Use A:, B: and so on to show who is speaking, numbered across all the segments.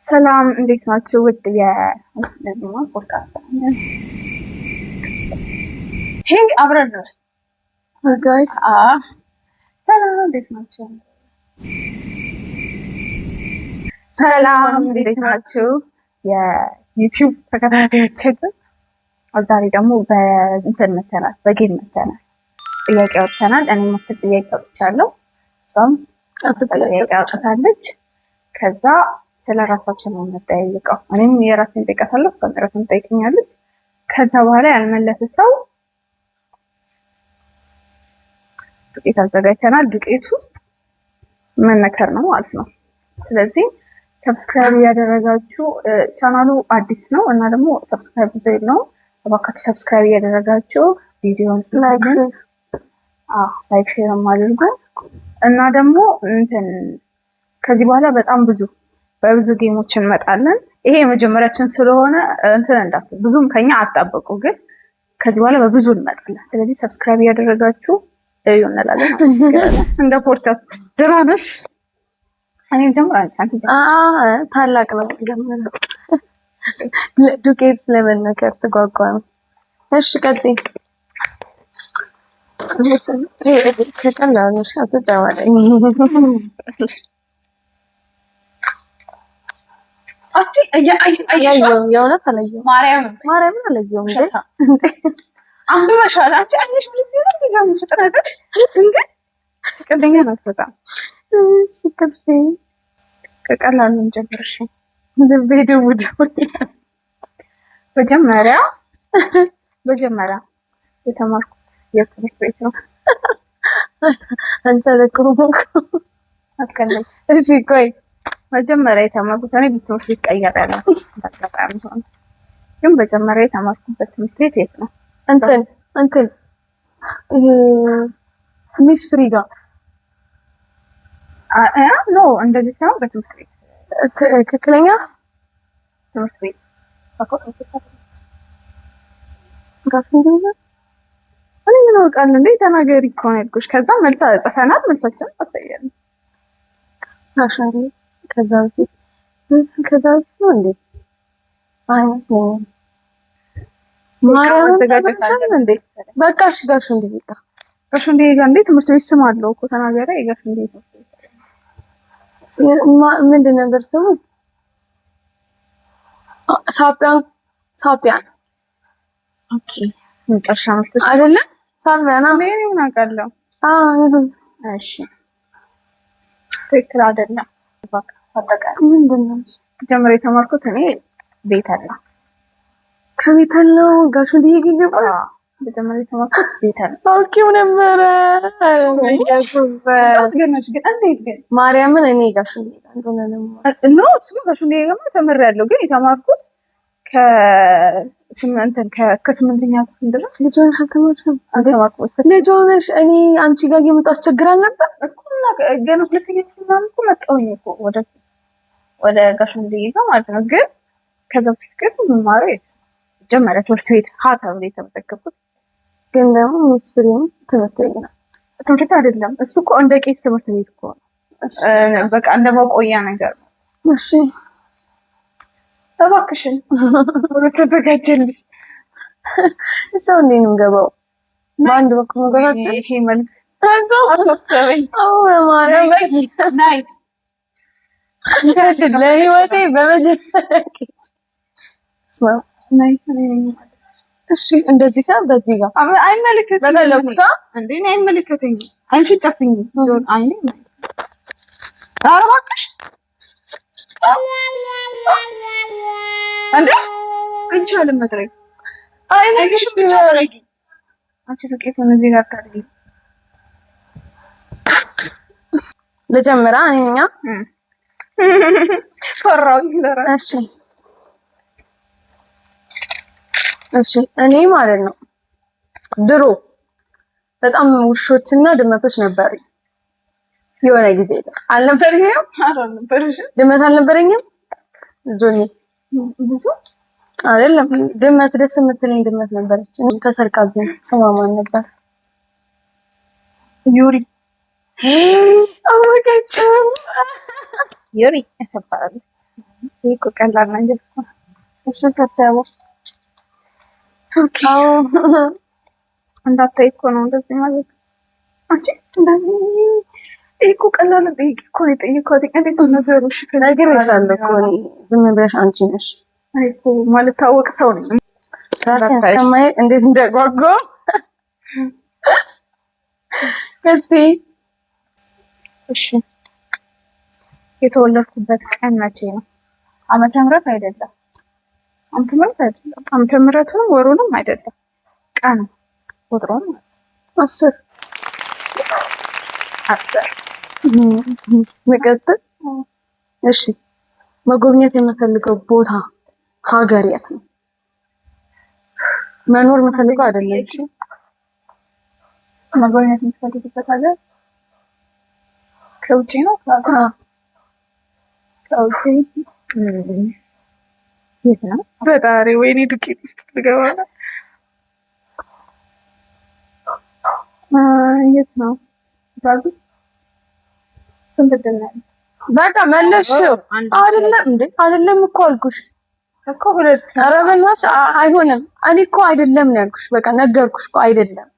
A: ሰላም እንዴት ናችሁ? ውድ የፖድካስት hey አብረን ነው
B: guys።
A: ሰላም እንዴት ናችሁ? ሰላም እንዴት ናችሁ? የ YouTube ተከታታዮቻችን፣ ዛሬ ደግሞ በእንትን መተናል፣ በ game መተናል። ጥያቄ አውጥተናል። እኔም 10 ጥያቄ አውጥቻለሁ፣ እሷም 10 ጥያቄ አውጥታለች። ከዛ ስለ ራሳችን ነው የምንጠያየቀው። እኔም የራሴን ጠይቃታለሁ፣ እሷም የራሴን ትጠይቀኛለች። ከዛ በኋላ ያልመለሰ ሰው ዱቄት አዘጋጅተናል። ዱቄት ውስጥ መነከር ነው ማለት ነው። ስለዚህ subscribe እያደረጋችሁ፣ ቻናሉ አዲስ ነው እና ደግሞ subscribe ብዙ የለውም። እባካችሁ subscribe እያደረጋችሁ ቪዲዮን like share ም አድርጉ እና ደግሞ እንትን ከዚህ በኋላ በጣም ብዙ በብዙ game ኦች እንመጣለን። ይሄ የመጀመሪያችን ስለሆነ እንትን እንዳትሉ፣ ብዙም ከኛ አትጠብቁ፣ ግን ከዚህ በኋላ በብዙ እንመጣለን። ስለዚህ subscribe እያደረጋችሁ እዩ እንላለን። እንደ ፖድካስት ደህና ነሽ? እኔ ጀምር፣ አንቺ
B: ታላቅ ነው ጀምር። ዱቄት ስለመነከር ትጓጓ ነው። እሺ ቀጥይ። ከቀላሉ አትጫወተኝ። የእውነት አላየሁም። ማርያምን አላየሁም። እንዴ
A: አንብበሻል አንቺ አየሽ ፍጥነት እንጂ ቀልደኛ ናት በጣም። ከቀላሉ እንጀምር። እሺ
B: ልቤ ድው ድው።
A: መጀመሪያ መጀመሪያ የተማርኩት የትምህርት ቤት ነው።
B: አንተ ለኩ
A: አትቀልድ።
B: እሺ ቆይ
A: መጀመሪያ የተማርኩት እኔ ብዙ ትምህርት ቤት ቀይሬያለሁ። አጋጣሚ ሆኖ ግን መጀመሪያ የተማርኩበት ትምህርት ቤት የት ነው?
B: እንትን እንትን ይሄ ሚስ ፍሪጋ።
A: No፣ እንደዚህ ሳይሆን በትምህርት ቤት።
B: ትክክለኛ
A: ትምህርት ቤት። እኔ ምን አውቃለሁ እንዴ? ተናገሪ እኮ ነው ያልኩሽ። ከዛ መልሳ ጽፈናል፣ መልሳችንን አሳያለን።
B: አሻሪ ከዛ በፊት ነው እንዴ? አይመስለኝም። ማርያምን እንዴ? በቃ እሺ፣ ጋሽ እንዴ ጋር።
A: ጋሽ እንዴ ጋር እንዴ? ትምህርት ቤት ስም አለው እኮ፣ ተናገሪ። የጋሽ እንዴ ትምህርት ቤት
B: ምንድን ነበር ስሙ? ሳቢያን ሳቢያን።
A: Okay፣ መጨረሻ መልስ
B: አይደለ? ሳቢያን።
A: እኔ ምን አውቃለሁ?
B: አዎ።
A: እሺ፣ ትክክል አይደለም። እባክህ
B: ምንድን ነው?
A: መጀመሪያ የተማርኩት እኔ ቤተል ነው።
B: ከቤተል ነው ጋሽ እንዴ ገባ?
A: መጀመሪያ የተማርኩት ቤተል ነው።
B: አውቄው ነበረ።
A: ግን እንዴት ግን?
B: ማርያምን እኔ ጋሽ እንዴ እንደሆነ ነው።
A: No፣ እሱ ጋሽ እንዴ ጋር ተምሬያለሁ፣ ግን የተማርኩት ከስምንተኛ ክፍል ድረስ።
B: ልጅ ሆነሽ አልተማርሽም?
A: አልተማርኩም።
B: ልጅ ሆነሽ እኔ አንቺ ጋር እየመጣሁ አስቸግር አልነበር?
A: እኮ እና ገና ሁለተኛ ክፍል ምናምን እኮ መጣሁኝ እኮ ወደ ጋሽ እንዴ ጋር ማለት ነው። ግን ከዛ በፊት ግን የምማረው መጀመሪያ ትምህርት ቤት ሀ ተብሎ የተመዘገብኩት
B: ግን ደግሞ ሚስ ፍሬም ትምህርት ቤት ነው።
A: ትምህርት ቤት አይደለም እሱ እኮ፣ እንደ ቄስ ትምህርት ቤት እኮ ነው። በቃ እንደ መቆያ ነገር ነው።
B: እሺ።
A: እባክሽን ወደ ተዘጋጀልሽ።
B: እሺ፣ እንዴት ነው የምገባው? በአንድ በኩል መግባታችን
A: ይሄ መልክ አሳሰበኝ።
B: አዎ ማርያም።
A: ናይት
B: ለህይወቴ በመጀመሪያ
A: ናይት።
B: እሺ፣ እንደዚህ ሳይሆን በዚህ ጋር።
A: አይመለከተኝም።
B: በፈለኩት
A: እንዴ፣ እኔ አይመለከተኝም። አይንሽን ጨፍኝ። አይኔ ኧረ እባክሽ እንዴ፣ አይቻልም መጥረግ።
B: አይንሽ
A: ብቻ አድርጊ። አንቺ ዱቄቱን እዚህ ጋር ታድርጊ።
B: ልጀምራ እኔኛ።
A: ፈራሁኝ ለራሴ።
B: እሺ፣ እኔ ማለት ነው ድሮ በጣም ውሾችና ድመቶች ነበሩ። የሆነ ጊዜ አልነበረኝም?
A: አልነበረሽም?
B: ድመት አልነበረኝም። ጆኒ
A: ብዙ
B: አይደለም፣ ድመት ደስ የምትለኝ ድመት ነበረች። ተሰርቃብኝ። ስሟ ማን ነበር?
A: ዩሪ።
B: አወቀችው።
A: ዩሪ ትባላለች። ይሄ እኮ ቀላል ነገር እኮ ነው።
B: እሺ ከተያው።
A: Okay።
B: አዎ።
A: እንዳታይ እኮ ነው እንደዚህ ማለት። አንቺ እንደዚህ ይሄ እኮ ቀላል ጥያቄ እኮ ነው የጠየኳት። እንዴት ነው ነገሩ? እሺ ከዚህ
B: ነግሬሻለሁ እኮ እኔ ዝም ብለሽ አንቺ ነሽ።
A: እኔ እኮ ማልታወቅ ሰው ነኝ።
B: ራሴን
A: እንዳታይ።
B: እስከማይ እንዴት እንደጓጓሁ። ከዚህ
A: እሺ፣ የተወለድኩበት ቀን መቼ ነው? ዓመተ ምህረት አይደለም። ዓመተ ምህረት አይደለም። ዓመተ ምህረቱንም ወሩንም አይደለም። ቀኑ ቁጥሩን ማለት።
B: 10።
A: 10።
B: መቀጠል። እሺ፣ መጎብኘት የምፈልገው ቦታ ሀገር የት ነው? መኖር የምፈልገው አይደለም። እሺ።
A: መጎብኘት የምትፈልጊበት ሀገር ከውጪ ነው? ከሀገር?
B: አዎ።
A: ከውጪ የት ነው? ፈጣሪ፣ ወይኔ ዱቄት ውስጥ ልገባ ነው። የት ነው? ብራዚል። ስንት ዕድል ነው ያለው?
B: በቃ መለስሽው።
A: አንድ።
B: አይደለም እንዴ? አይደለም እኮ አልኩሽ።
A: እኮ ሁለት።
B: ኧረ በእናትሽ አይሆንም። እኔ እኮ አይደለም ነው ያልኩሽ። በቃ ነገርኩሽ እኮ አይደለም።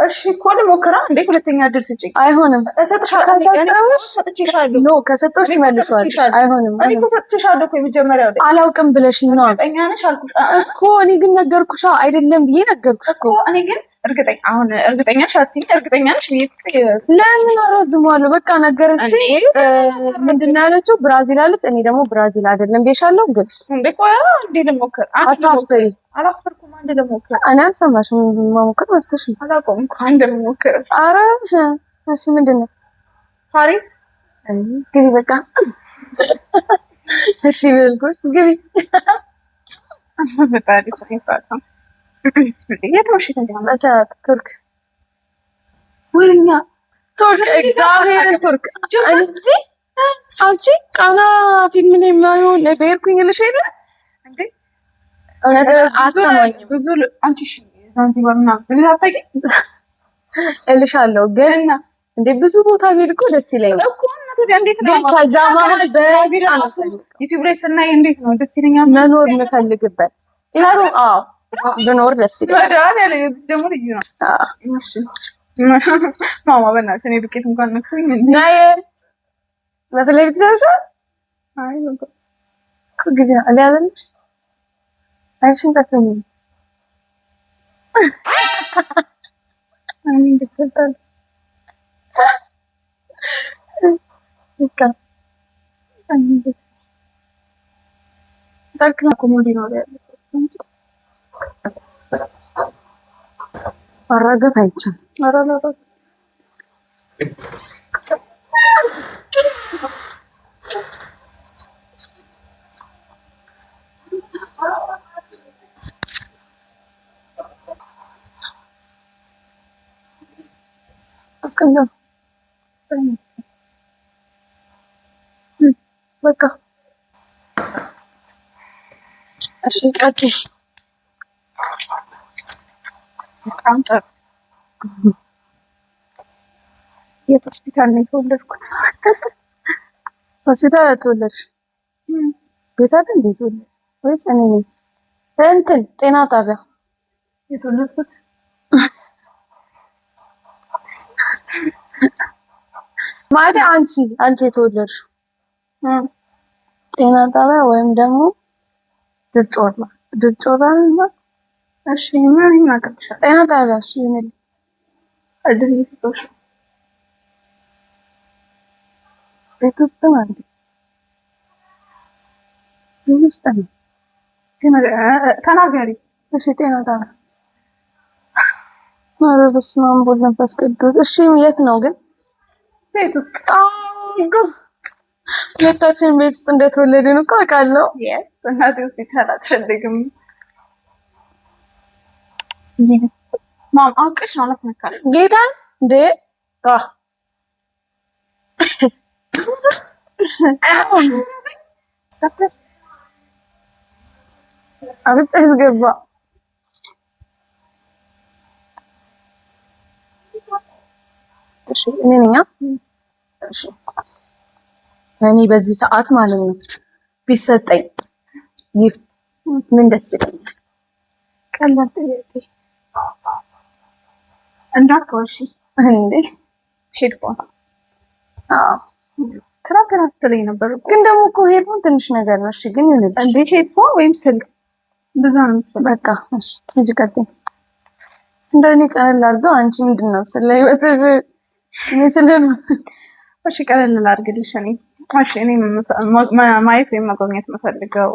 A: እሺ እኮ ልሞክራ እንዴ? ሁለተኛ እድል ስጭኝ።
B: አይሆንም።
A: እሰጥሻለሁ።
B: ከሰጠሁሽ
A: ሰጥቼሻለሁ።
B: No፣ ከሰጠሁሽ
A: እኔ እኮ
B: ትመልሺዋለሽ።
A: ሰጥቼሻለሁ።
B: አይሆንም።
A: እኔ እኮ
B: አይሆንም።
A: ሰጥቼሻለሁ እኮ የመጀመሪያው ላይ።
B: አላውቅም ብለሽኝ ነው።
A: እርግጠኛ ነሽ አልኩሽ።
B: እኮ እኔ ግን ነገርኩሽ። አይደለም ብዬ ነገርኩሽ እኮ።
A: እኮ እኔ ግን እርግጠኛ አሁን እርግጠኛ ነሽ አትይኝ። እርግጠኛ ነሽ ብዬ እኮ
B: ለምን አራዝመዋለሁ? በቃ ነገረችኝ።
A: እንዴ?
B: ምንድን ነው ያለችው? ብራዚል አለች። እኔ ደግሞ ብራዚል አይደለም ብዬሻለሁ። ግን
A: እንዴ ቆይ አንዴ ልሞክር። አንድ ልሞክር።
B: አታፍሪ።
A: አላፈርኩም። አንድ ልሞክር።
B: እኔ አልሰማሽም። መሞከር መብትሽ ነው።
A: አላውቀውም እኮ አንድ ልሞክር።
B: ኧረ እሺ፣ ምንድን ነው?
A: ፓሪስ።
B: ግቢ በቃ። እሺ ብልኩሽ ግቢ።
A: ፈጣሪ ይባላል። የት ነው? እሺ ታዲያ?
B: በቃ ቱርክ።
A: ወይኛ!
B: ቱርክ፣ እግዚአብሔርን ቱርክ። እንዴ አንቺ ቃና ፊልም ላይ የማይሆን በሄድኩኝ እልሽ የለ።
A: እንዴ!
B: እውነት አልሰማኝም።
A: ብዙ አንቺ እሺ ዛንዚባር ምናምን ብለሽ አታውቂም?
B: እልሻለሁ ግን
A: እና
B: እንዴ ብዙ ቦታ ብሄድ እኮ ደስ ይለኛል።
A: እኮ እና ታዲያ እንዴት ነው?
B: ግን ከዛ መሀል
A: ብራዚል
B: በጣም
A: ራሱ ዩቲዩብ ላይ ስናይ እንዴት ነው ደስ ይለኛል።
B: መኖር የምፈልግበት ይኖሩ አዎ ብኖር ደስ ይለኛል።
A: መድኃኒዓለም የዚህ ደግሞ ልዩ ነው።
B: አዎ።
A: እሺ ማማ በእናትሽ እኔ ዱቄት እንኳን ነክቶኝ እንዴ።
B: ናይ በተለይ ብትደርሺ
A: አይ በቃ።
B: እኮ ጊዜ አለ አይደል? አይሽን ጠፍኝ።
A: እኔ እንዴት እፈልጣለሁ?
B: በቃ።
A: እኔ እንዴት ጠቅላ ኮሞዲኖ ላይ ያለ ሰው እንጂ።
B: ማራገፍ አይቻልም።
A: ኧረ አላውቅም።
B: አስቀምጠው በቃ። እሺ ቀጥይ።
A: በጣም ጥሩ። የት ሆስፒታል ነው የተወለድኩት?
B: ሆስፒታል አልተወለድሽ? ቤት አይደል እንዴ የተወለድሽ? ወይስ እኔ ነኝ? እንትን ጤና ጣቢያ።
A: የተወለድኩት
B: ማለት አንቺ የተወለድሽው ጤና ጣቢያ ወይም ደግሞ ድርጮራ ድርጮራ ነው።
A: እሺ ምን ይናገርሻል?
B: ጤና ጣቢያ እሺ ይሁንልኝ።
A: እድል እየሰጠሁሽ ነው።
B: ቤት ውስጥ ነው እንዴ? ቤት ውስጥ ነው።
A: ግን ተናገሪ።
B: እሺ ጤና ጣቢያ። ኧረ በስመ አብ ወወልድ ወመንፈስ ቅዱስ። እሺ የት ነው ግን?
A: ቤት ውስጥ።
B: አዎ ሁለታችን ቤት ውስጥ እንደተወለድን እኮ አውቃለሁ።
A: Yes፣ እናቴ ሆስፒታል አትፈልግም። ማም አውቅሽ ነው አላስነካልም።
B: ጌታን እንዴ አፍንጫ ገባ። እሺ እኔ ነኝ። እሺ እኔ በዚህ ሰዓት ማለት ነው ቢሰጠኝ gift ምን ደስ ይለኛል?
A: ቀላል ጥያቄ እንዳትዋሺ።
B: እንዴ
A: Headphone።
B: አዎ።
A: ትናንትና ስትለኝ ነበር እኮ።
B: ግን ደግሞ እኮ headphone ትንሽ ነገር ነው። እሺ ግን ይሁንልሽ።
A: እንዴ headphone ወይም ስልክ እንደዛ ነው የምትፈልጊው?
B: በቃ እሺ፣ ሂጂ ቀጥይ። እንደኔ ቀለል አድርገው። አንቺ ምንድን ነው ስለ ህይወትሽ እኔ ስለ
A: እሺ ቀለል ላድርግልሽ። እኔ እሺ እኔ ማየት ወይም መጎብኘት የምፈልገው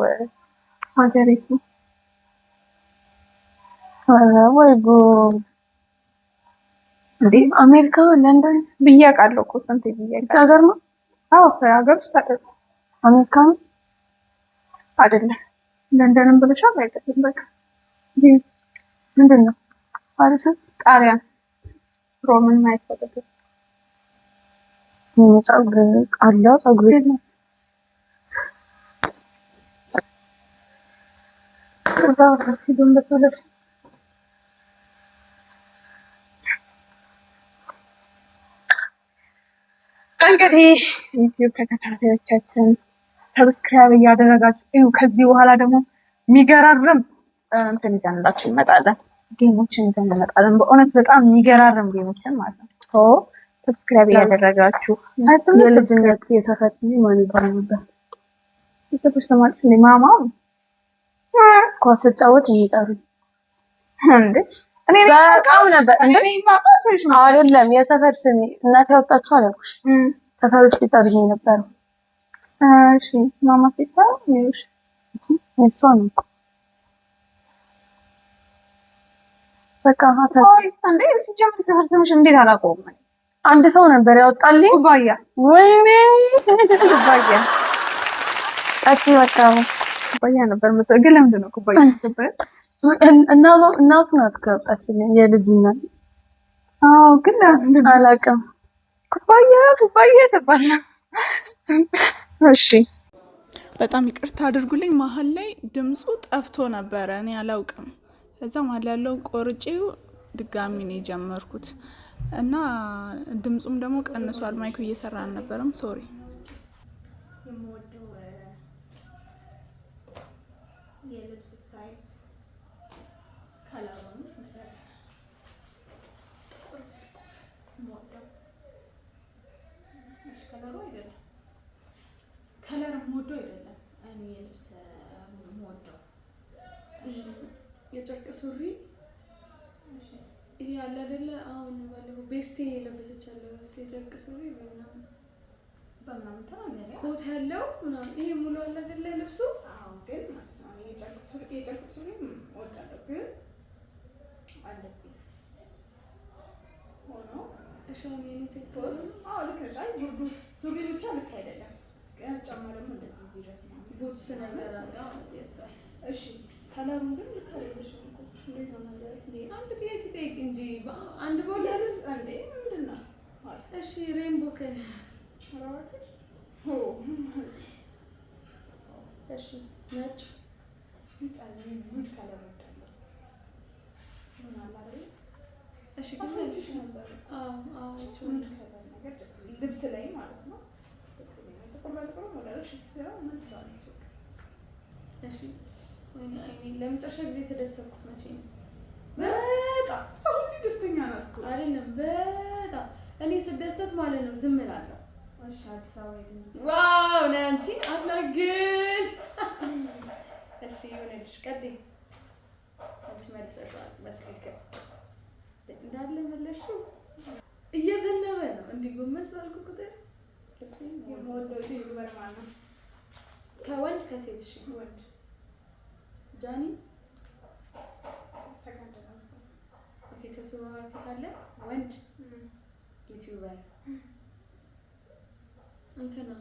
A: ሀገር የት ነው?
B: ኧረ ወይ ጉድ!
A: እንዴ
B: አሜሪካ፣ ለንደን
A: ብዬ አውቃለሁ እኮ ስንቴ ብዬ
B: ውጭ
A: አውቃለሁ።
B: ሀገር ነው።
A: አዎ ሀገር ውስጥ አይደለም።
B: አሜሪካ ነው።
A: አይደለም። ለንደንም ብለሻል አይደለም። በቃ
B: ምንድን ነው? ፓሪስ።
A: ጣሊያን ሮምን ማየት ፈልገው።
B: ፀጉር አለው ፀጉር
A: እንግዲህ ዩቲዩብ ተከታታዮቻችን subscribe እያደረጋችሁ እዩ። ከዚህ በኋላ ደግሞ የሚገራርም እንትን ይዘንላችሁ እንመጣለን፣ game ኦችን ይዘን እንመጣለን። በእውነት በጣም የሚገራርም game ኦችን ማለት ነው። So subscribe እያደረጋችሁ
B: የልጅነት የሰፈር ስሜ ማን ይባል ነበር?
A: የሰፈር ስማችሁ እንዴ? ማማ።
B: ኳስ ስጫወት የሚጠሩኝ
A: እንዴ እኔ
B: በጣም ነበር እንዴ?
A: እኔ የማውቀው ትንሽ ነው።
B: አይደለም የሰፈር ስሜ እናቴ ያወጣችሁ አላልኩሽ? ሰፈር ውስጥ ይጠሩኝ የነበረው።
A: እሺ ማማ ሲታ ይኸውልሽ
B: የእሷ ነው እኮ። በቃ
A: ቆይ እንዴ ሲጀምር የሰፈር ስምሽ እንዴት አላውቀውም?
B: አንድ ሰው ነበር ያወጣልኝ።
A: ኩባያ።
B: ወይኔ
A: ኩባያ።
B: ቀጥይ በቃ።
A: ኩባያ ነበር የምትለው፣ ግን ለምንድን ነው ኩባያ የምትባይው?
B: እናቱ ናት እኮ ያወጣችልኝ የልጅ እናት።
A: አዎ ግን ለምንድን ነው?
B: አላውቅም።
A: ኩባያ ኩባያ ትባል። እሺ
C: በጣም ይቅርታ አድርጉልኝ። መሀል ላይ ድምፁ ጠፍቶ ነበረ፣ እኔ አላውቅም። ከዛ መሀል ያለውን ቆርጬው ድጋሚ ነው የጀመርኩት እና ድምፁም ደግሞ ቀንሷል። Mic ኡ እየሰራ አልነበረም። Sorry።
D: የምወደው የልብስ style color ኡን ጥቁር ጥቁር የምወደው። እሺ color ኡ አይደለም፣ color የምወደው አይደለም። እኔ የልብስ የምወደው
B: የጨርቅ ሱሪ ይሄ አለ አይደለ? አሁን ባለፈው ቤስቴ የለበሰች ያለው የጨርቅ ሱሪ ምናምን
D: በምናምን ተናገረ
B: ኮት ያለው ምናምን ይሄ ሙሉ አለ አይደለ ልብሱ።
D: አዎ ግን ማለት ነው የጨርቅ ሱሪ እወዳለሁ፣ ግን እንደዚህ ሆኖ
B: እሺ አሁን የኔ ትክክል
D: ኮት
B: ነው?
D: አዎ ልክ ነሽ። አይ ጉርዱ ሱሪ ብቻ ልክ አይደለም። ግን ጫማ ደግሞ እንደዚህ እዚህ ድረስ ምናምን
B: Boots ነገር አለ። አዎ yes።
D: እሺ color ኡን ግን ልክ አይደለሽም እኮ፣ እንዴት ነው ነገር?
B: እንዴ አንድ ጥያቄ ጠይቅ እንጂ አንድ በሁለት።
D: እንዴ ምንድን ነው?
B: እሺ rainbow color።
D: ኧረ እባክሽ ኦ።
B: እሺ ነጭ።
D: ቢጫ nude color እወዳለሁ። ምን አለ አይደል?
B: እሺ ግን
D: አሳይቼሽ ነበር።
B: አዎ አዎ
D: Nude color ነገር ደስ ይለኛል። ልብስ ላይ ማለት ነው ደስ ይለኛል። ጥቁር በጥቁር እወዳለሁ። እሺ ስራው ምን ሰው አለች በቃ።
B: እሺ ወይኔ አይኔ፣ ለመጨረሻ ጊዜ የተደሰትኩት መቼ ነው?
D: በጣም ሰው ሁሉ ደስተኛ ናት እኮ።
B: አይደለም በጣም እኔ ስደሰት ማለት ነው ዝም እላለሁ።
D: እሺ አዲስ አበባ ሄድን።
B: Wow ነይ አንቺ አምላክ ግን። እሺ ይሁንልሽ፣ ቀጥይ። አንቺ መልሰሽዋል በትክክል እንዳለ መለስሽው። እየዘነበ ነው እንዲህ ጎንበስ ባልኩ ቁጥር ልብሴን
D: የምወደው YouTuber ማን ነው?
B: ከወንድ ከሴት? እሺ
D: ወንድ።
B: ጃኒ።
D: ሰከንድ ነው እሱ።
B: Okay ከሱ በፊት አለ ወንድ YouTuber እንትና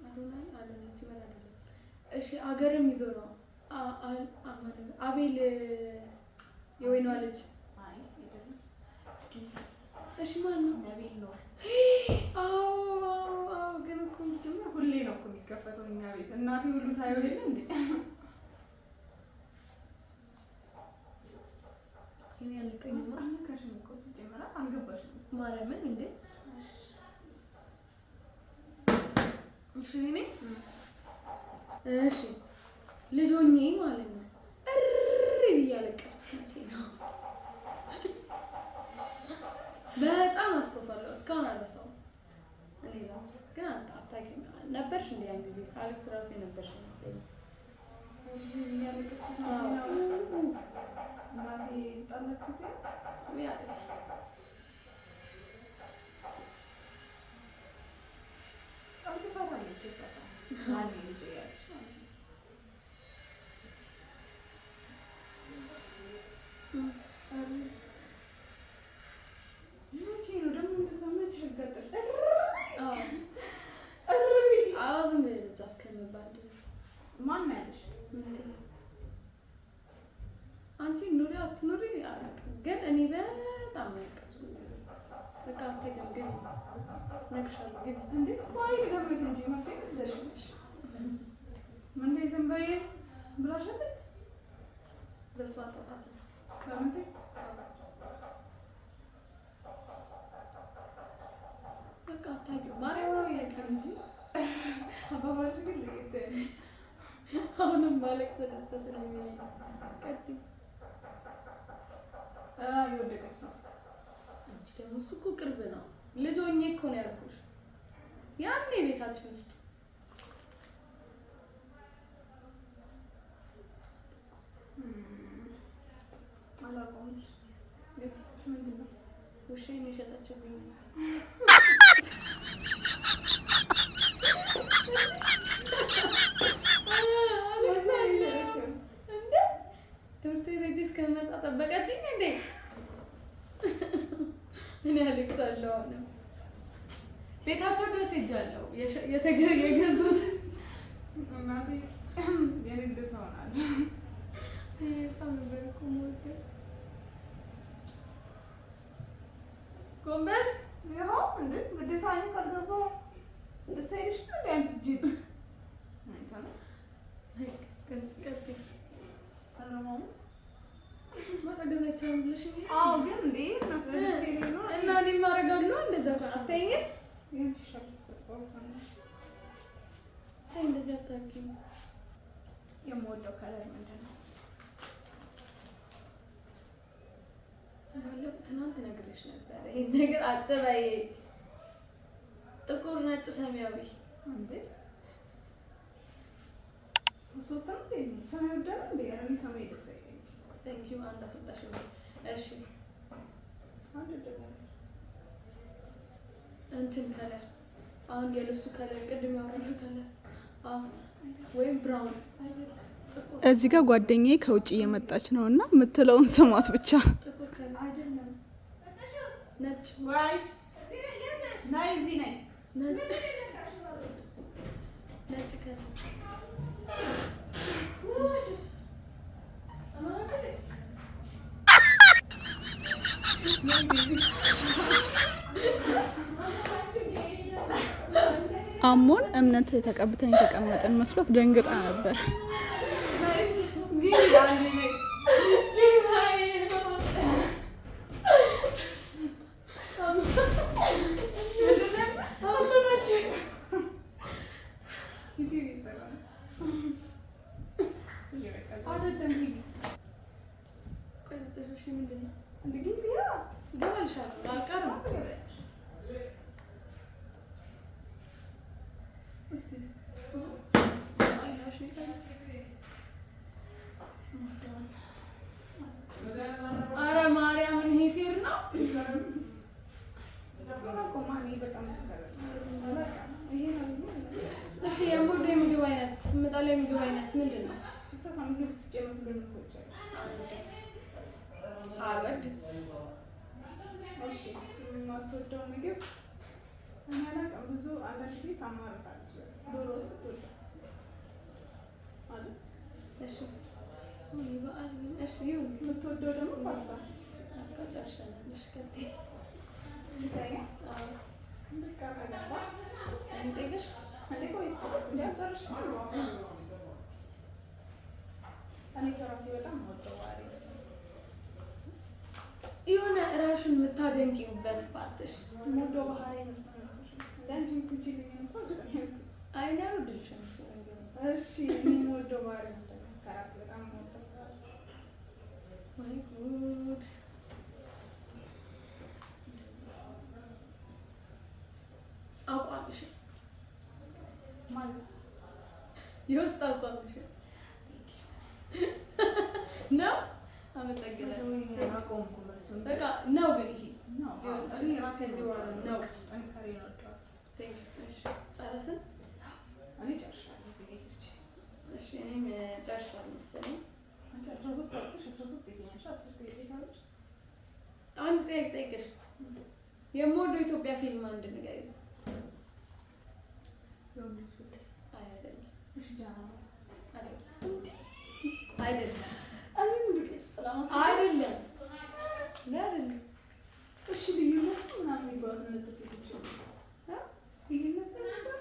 B: አዶናይ፣ አዶናይ YouTuber አይደለም። እሺ አገርም ይዞ ነው አቤል የወይኗ ልጅ።
D: አይ አይደለም።
B: እሺ ማን ነው?
D: ነቢል ነው።
B: አዎ አዎ አዎ ግን እኮ
D: ሲጀመር ሁሌ ነው እኮ የሚከፈተው እኛ ቤት፣ እናቴ ሁሉ ታየው የለ እንዴ?
B: እኔ አልቀኝማ።
D: አልነካሽም እኮ ሲጀመር፣ አልገባሽም።
B: ማርያምን እንዴ።
E: እሺ እኔ እሺ ልጅ ሆኜ ማለት ነው እሪ ብዬ ያለቀስኩት መቼ ነው? በጣም አስታውሳለሁ። እስካሁን አልረሳውም። እኔ ራሱ ግን አታውቂም ነበርሽ እንደ ያን ጊዜ ሳለቅስ ራሱ የነበርሽ ይመስለኛል።
D: ያለቀስኩት እናቴ ጣላት ጊዜ
E: ውይ አይደለም
D: ጸብ ትፈታለች ይፈታል ማን ልጅ እያለች ማለት ነው። መቼ ነው ደግሞ እንደዛ መቼ ያጋጥም?
E: አዎ
D: እሪ
E: አዎ፣ ዝም ብለሽ እዛ እስከምባል ድረስ
D: ማን ነው ያለሽ?
E: ምን ትይ? አንቺ ኑሪ አትኑሪ አላውቅም፣ ግን እኔ በጣም ነው ያለቀስኩት። በቃ አታውቂውም። ግቢ እነግርሻለሁ። ግቢ
D: እንዴ ቆይ ልገምት እንጂ መብቴ መሰለሽ። ምንቴ ዝም በይ ብላሻለች።
E: በእሷ ጥፋት ነው።
D: በምንቴ
E: በቃ አታውቂውም። ማርያም አታውቂውም።
D: እንጂ አባባልሽ ግን ለየት ያለ
E: አሁንም ማለቅስ ደስ ስለሚለኝ ነው። ቀጥይ።
D: የወደቀች ነው።
E: አንቺ ደግሞ እሱ እኮ ቅርብ ነው። ልጅ ሆኜ እኮ ነው ያልኩሽ። ያኔ ቤታችን ውስጥ
D: አላውቀውም።
E: ግቢ።
D: ምንድን ነው?
E: ውሻዬን የሸጠችብኝ አለቅሳለሁ። እንደ ትምህርት ቤት ሄጄ እስከምመጣ ጠበቀችኝ እንዴ? እኔ አለቅሳለሁ። አሁንም ቤታቸው ድረስ ሄጃለሁ። የገዙት
D: እናቴ የንግድ ሰው ናት።
E: በጣም ነበር እኮ የምወደው። ጎንበስ
D: ይኸው እንዴ ግዴታ አይን ካልገባ ደስ አይልሽም እንዴ አንቺ ጅል? አይታ ነው
E: ቀጥይ።
D: አረማሙ
E: ማድረግ አይቻልም ብለሽ
D: አዎ፣ ግን እንዴ ልብሴ ላይ ነው
E: እና እኔም አደርጋለሁ እንደዛ ከሆነ አታይኝም?
D: ያንቺ ይሻላል በጥቁር ከሆነ።
E: ተይ እንደዚህ አታውቂም።
D: የምወደው color ምንድን ነው?
E: ባለፈው ትናንት ነግሬሽ ነበር ይሄን ነገር አትበይ። ጥቁር፣ ነጭ፣ ሰማያዊ
D: እንዴ ሶስት ነው እንዴ? ሰማያዊ ወዳለሁ እንዴ? ኧረ እኔ ሰማያዊ ደስ አይለኝም።
E: Thank you አንድ አስወጣሽ። እሺ
D: አንድ ወደዳለሁ።
E: እንትን color አሁን የልብሱ color ቅድም ያወራሽው color አዎ፣ ወይም brown
D: አይደለም
E: ጥቁር
C: እዚህ ጋር ጓደኛዬ ከውጭ እየመጣች ነው እና የምትለውን ስሟት ብቻ።
E: ጥቁር color
D: አይደለም።
E: ነጭ
D: ወይ ነይ እዚህ ነይ።
E: ነጭ ነጭ color
C: አሞን እምነት ተቀብተን የተቀመጠን መስሏት ደንግጣ ነበር።
D: ነይ ግቢ አንዴ ነይ። ምንድን ነው ያልሽው? ቲቪ እየሰራ ነው። አይደለም ግቢ።
E: ቆይ እሺ፣ ምንድን ነው
D: እንደ ግቢ ያ
E: ገባልሻለሁ፣ አልቀርም።
D: ትገቢያለሽ። እስቲ
E: አይናሽ ይቀር። ኧረ ማርያምን ይሄ fair ነው።
D: አላውቀውም። እኔ በጣም ብዙ color አላውቅም። ይሄ ነው ብዬ መናገር
E: እሺ የምወደው የምግብ አይነት የምጠላው የምግብ አይነት ምንድን ነው?
D: በጣም ምግብ ስጨምር ሁሉንም ትወጫለሽ።
E: አልወድም።
D: እሺ የማትወደው ምግብ እኔ አላውቅም። ብዙ አንዳንድ ጊዜ ታማርጣለች። በጣም ዶሮ ወጥ ብትወደው አይደል?
E: እሺ አሁን የበዓል እሺ ይሁን።
D: የምትወደው ደግሞ ፓስታ
E: በቃ ጨርሰናል። እሺ ቀጥይ።
D: ይታያል።
E: አዎ
D: በቃ በገባ
E: እኔ ጠይቅሽ
D: እንዴ ቆይ እስኪ እንዴ አልጨረስሽም? እኔ ከራሴ በጣም የምወደው ባህሪ
E: የሆነ ራሽን የምታደንቂበት part ሽ
D: የምወደው ባህሪ ነው። እንደ አንቺ የምትወጂልኝ እንኳን በጣም ያልኩት
E: አይ እኔ
D: ጥንካሬ ምንድን ነው? ከራሴ በጣም የምወደው
E: ወይ ጉድ! አቋምሽ።
D: ማለት?
E: የውስጥ አቋምሽ ነው። አመሰግናለሁ።
D: አቆምኩ መልሱን።
E: በቃ ነው ግን ይሄ
D: ነው።
E: ሊሆን
D: እኔ
E: ይችላል።
D: ራሴ
E: ከዚህ በኋላ ነው።
D: ጥንካሬ እወደዋለሁ።
E: Thank you። እሺ፣ ጨረስን?
D: እኔ ጨርሻለሁ ጥያቄዎች።
E: እሺ፣ እኔም ጨርሻለሁ መሰለኝ።
D: አንቺ 13 አውጥተሽ 13 ጠይቀኛል። 10 ጥያቄ ካለሽ
E: አንድ ጥያቄ ጠይቅሽ። የምወደው ኢትዮጵያ ፊልም አንድ ንገሪኝ።
D: የወንዶች ጉዳይ።
E: አይ አይደለም፣
D: እሺ፣ ጃና።
E: አይደለም፣ አይደለም፣
D: እኔም ዱቄት ውስጥ ለማስገባት
E: አይደለም፣ እኔ አይደለም።
D: እሺ፣ ልዩነት ነው ምናምን የሚባሉ እነዚያ ሴቶች አሉ።
E: እ?
D: ልዩነት ነው የሚባሉ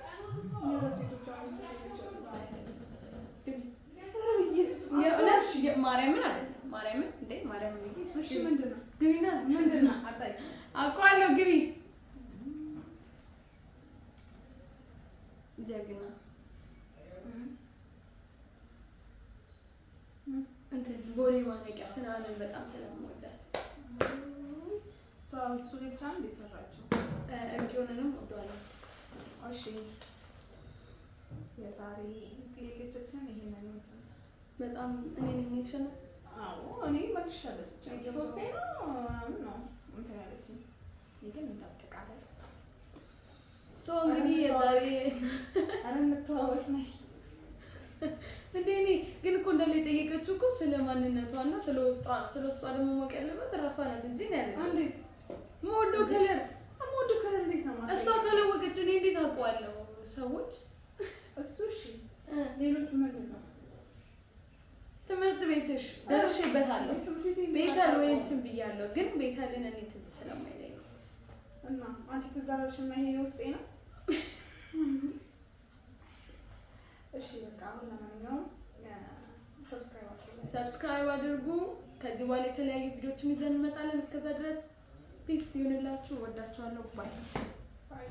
D: እነዚያ ሴቶች፣ አምስቱ ሴቶች አሉ።
E: አይደለም። ግቢ።
D: ኧረ በኢየሱስ።
E: የእውነት ማርያምን አይደለም። ማርያምን እንዴ፣ ማርያምን ብዬ
D: እሺ፣ ምንድን ነው?
E: ግቢና
D: ምንድን ነው? አጣይ።
E: አውቀዋለሁ። ግቢ፣ ጀግና። እንትን ቦሌ ማነቂያ ፍናንን በጣም ስለምወዳት።
D: እሷ እሱ ላይ ብቻ ነው የሰራችው።
E: እርቂዮንንም ወደዋለሁ።
D: እሺ፣ የዛሬ ጥያቄዎቻችን ይሄንን ይመስላል።
E: በጣም እኔ ነኝ የተሸነፍኩት።
D: አዎ፣ እኔ መልሻለሁ። ስጨርስ ሶስቴ ነው ምናምን ነው እንትን ያለችኝ። እኔ ግን እንዳጠቃላይ
E: So እንግዲህ የዛሬ
D: ኧረ እንተዋወቅ ነይ።
E: እንዴ፣ እኔ ግን እኮ እንዳለ የጠየቀችው እኮ ስለ ማንነቷ እና ስለ ውስጧ ነው። ስለ ውስጧ ደግሞ ማወቅ ያለበት ራሷ ናት እንጂ እኔ አይደለም።
D: እንዴት?
E: የምወደው color
D: የምወደው color እንዴት ነው ማለት?
E: እሷ ካላወቀች እኔ እንዴት አውቀዋለሁ? ሰዎች
D: እሱ እሺ፣ ሌሎቹ ምንድን ነው?
E: ትምህርት ቤትሽ ደርሼበታለሁ።
D: ትምህርት ቤቴ እንዴት
E: ቤተል ወይ
D: አታውቀውም?
E: እንትን ብያለሁ፣ ግን ቤተልን እኔ ትዝ ስለማይለኝ ነው።
D: እና አንቺ ትዝ አላለሽም? እና ይሄ ውስጤ ነው። እሺ፣ በቃ አሁን ለማንኛውም subscribe አድርጉ።
E: Subscribe አድርጉ። ከዚህ በኋላ የተለያዩ ቪዲዮዎችን ይዘን እንመጣለን። እስከዛ ድረስ peace ይሁንላችሁ። ወዳችኋለሁ። Bye.
D: Bye.